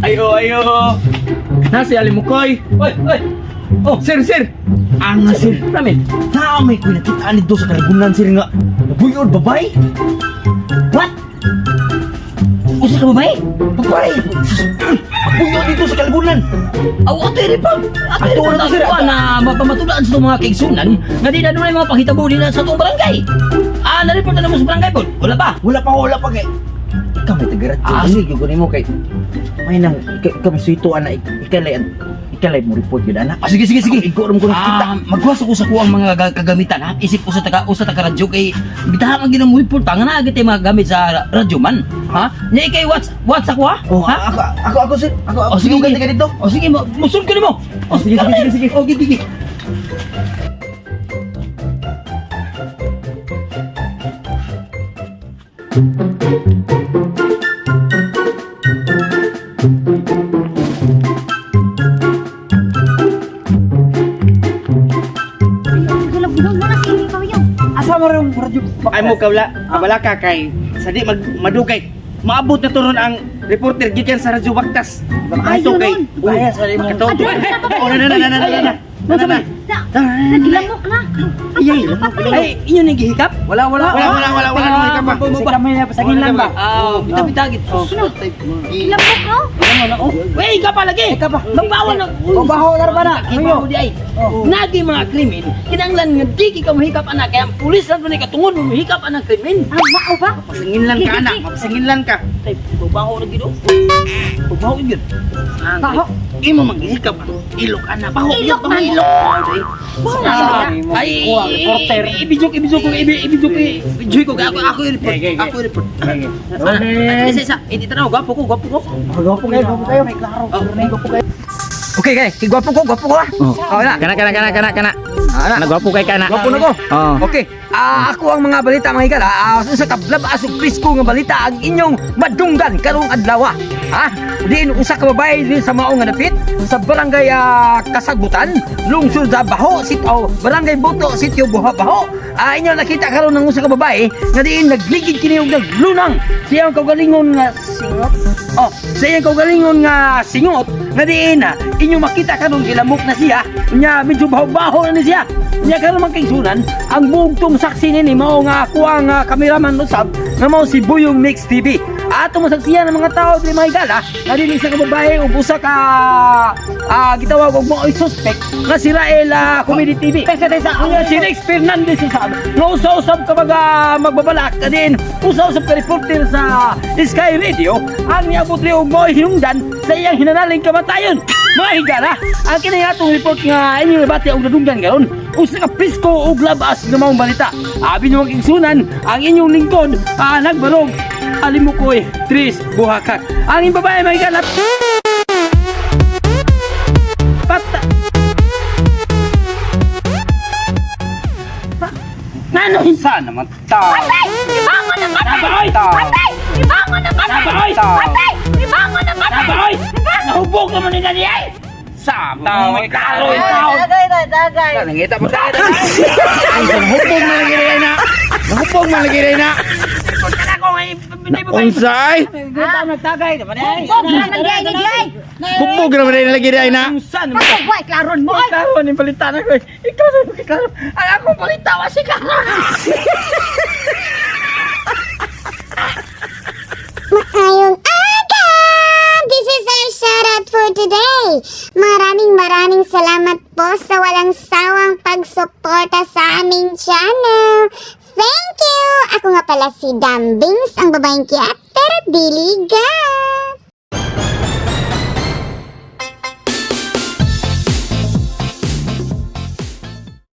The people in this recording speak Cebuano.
Ayo, ayo. Na si Alimukoy. Oy, oy. Oh, sir, sir. Anga, sir. Ramin. Naa may ko nakita dito sa kalibunan, sir, nga. Nabuyod, babay. What? Usa ka babae? Babay. Nabuyod dito sa kalibunan. Aw, ato report. Ato Ato report na to, sir. Ato na mapamatulaan sa itong mga kaigsunan nga di na dunay mga panghitabo nila sa itong barangay. Ah, na-report na mo sa barangay po. Wala pa. Wala pa, wala pa kay. Ikaw may tagarat. Ah. Ah, sige, gyud mo kay. May nang ikaw may suito ana ikalay ikalay mo report gyud ana. Ah, sige, sige, sige. Igo ram ko nakita. Ah, magwas ko sa kuang mga kagamitan ha. Isip ko sa taga radyo kay bitaha man ginang report pa nga naa gid mga gamit sa radyo man. Ha? Nya ikay what's what's ako ha? Oh, Ha? ako ako ako sir. Ako ako. Oh, sige, sige, sige. ka dito. Oh, sige, musul ko nimo. Oh, Sige, sige, sige, sige. Oh, sige, sige. Asa mo rin radyo? Ay mo kawla, kabala ka kay sa di mag madugay. Maabot na turon ang reporter gikan sa Radyo Baktas. Ayun Ato kay. nun. Bahaya sa imo. Kato. Oh, na na na na na na. Nasa man? Nagilamok na. Iyay, Ay, inyo ning gihikap? Wala, wala. Wala wala wala wala Ah, wala ka pa. mo ba? Kamay na pasagin lang ba? Ah, bita-bita gid. Oh. Gilamok no? Wey, ka pa lagi. Ikaw pa. Magbawal na. Mabaho na ba na? Ano di ay? Nagi mga krimen, kinanglan nga di ka mahikap anak kaya ang pulis lang ni katungod mo mahikap anak krimen. Ah, mao ba? Pasingin lang ka anak, pasingin lang ka. Tay, babaho na gid oh. Babaho gid. Baho. Imo maghikap ang ilok ana baho. Ilok man. Ilok. Baho na. Ay, Kuha, reporter. Ibidyo, ibidyo ko, ibidyo ko, ibidyo ko. Ako, ako yung report. Ako yung report. Rolling. Isa, isa. Hindi tanaw, gwapo ko, gwapo ko. Gwapo kayo, gwapo kayo. May klaro. Gwapo kayo. Okay, okay. Gwapo ko, gwapo ko ah. Oh, na. Kana kana kana kana kana. Ana gwapo kay kana. Gwapo na ko. Oh. Okay. Ah, ako ang mga balita mga higala. Ah, sa kablab asog presko nga balita ang inyong madunggan karong adlaw. Ha? Diin usa ka babae din sa mao nga dapit sa barangay Kasagbutan, lungsod sa Baho, Sitio, barangay Buto, Sitio Buha Baho. Ah, inyo nakita karon ng usa ka babae nga diin nagligid kini og naglunang siyang kaugalingon nga singot. Oh, sa iyang kaugalingon nga singot nga diin na inyo makita karon gilamok na siya. Nya medyo baho-baho na ni siya. Nya karon man kaigsunan ang bugtong saksi nini mao nga ako ang kameraman usab nga mao si Buyong Mix TV. Ato masaksiyan ng mga tao diri mga higala nga dili sa kababae ug usa ka gitawag og mao'y suspect nga si Rael Comedy TV. Tesa, tesa. Nga si Rex Fernandez usab nga usa-usab ka mag, magbabalak ka din usa-usab ka reporter sa Sky Radio ang niabot ri og mao'y hinungdan sa iyang hinanaling kamatayon. Mga higala, ang kini atong report nga inyong nabati og nadunggan karon usa ka presko og labas nga maong balita. Abi nyo ang igsunan ang inyong lingkod nagbarog Alimukoy Tris Buhakak. Ang inyong babae mga higala Pata Nano Sa naman ta. Patay! Ibangon na patay! Nabaoy! Patay! Ibangon na patay! Nabaoy! Patay! Ibangon na patay! Nabaoy! Nahubog naman ni Dani ay! Sa tao. Klaro yung tao! Nangita pa ka. Ay sa hubog man lagi rin na. Nahubog man lagi rin na. Unsa ay? Hubog na man di ay ni di ay! Hubog na man lagi rin na. Saan naman? Patay, way, klaron mo ay! Ikaw ang balita na ko eh. Ikaw sa mga klaro. Ang akong balita wa si Klaro. Maayong aga! This is our shoutout for today! Maraming maraming salamat po sa walang sawang pagsuporta sa aming channel. Thank you! Ako nga pala si Dambings, ang babaeng kiat pero dili gay.